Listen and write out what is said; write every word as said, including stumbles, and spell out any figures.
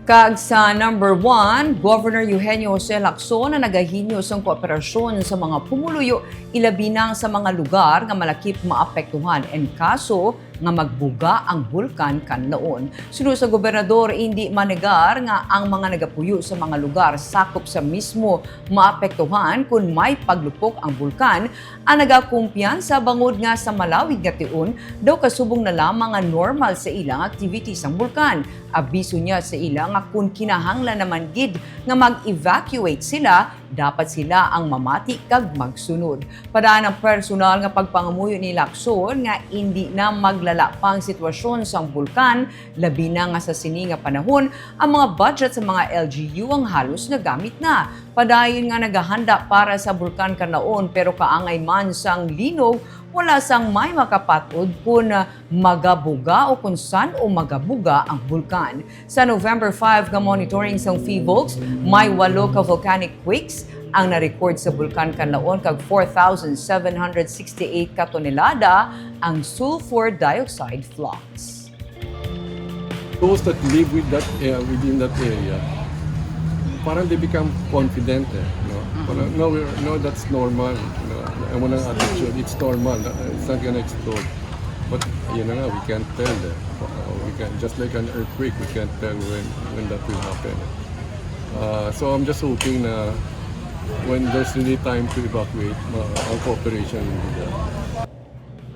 Kag sa number one, Governor Eugenio Jose Lacson na nagahinyo sang kooperasyon sa mga pumuluyo, ilabi na sa mga lugar nga malakip maapektuhan in kaso nga magbuga ang Bulkan Kanlaon. Suno sa gobernador, indi manegar nga ang mga nagapuyo sa mga lugar sakop sa mismo maapektuhan kon may paglupok ang bulkan, ang nagakumpiyansa bangod nga sa malawig nga tion daw kasubong na lamang nga normal sa ilang activities ang bulkan. Abiso niya sa ila nga kon kinahanglan naman gid nga mag-evacuate sila, dapat sila ang mamati kag magsunod. Padaan ang personal nga pagpangamuyo ni Lacson nga indi na maglala pa ang sitwasyon sang bulkan, labi na nga sa sini nga panahon ang mga budget sa mga L G U ang halos nagamit na. Padayon nga nagahanda para sa Bulkan Kanlaon, pero kaangay man sang linog, wala sang may makapat-od kon magabuga o kon san-o magabuga ang bulkan. Sa November five nga monitoring sang PHIVOLCS, may walo ka volcanic quakes ang na-record sa Bulkan Kanlaon kag four thousand seven hundred sixty-eight ka tonelada ang sulfur dioxide flux. Those that live with that uh, within that area, parang they become confident eh, no? Parang, no, we're, no, that's normal. No? Ang unang attitude, it's normal. It's not gonna explode. But yun na nga, we can't tell eh. Uh, we can, just like an earthquake, we can't tell when, when that will happen. Uh, so I'm just hoping na when there's really time to evacuate, uh, ang cooperation will be there.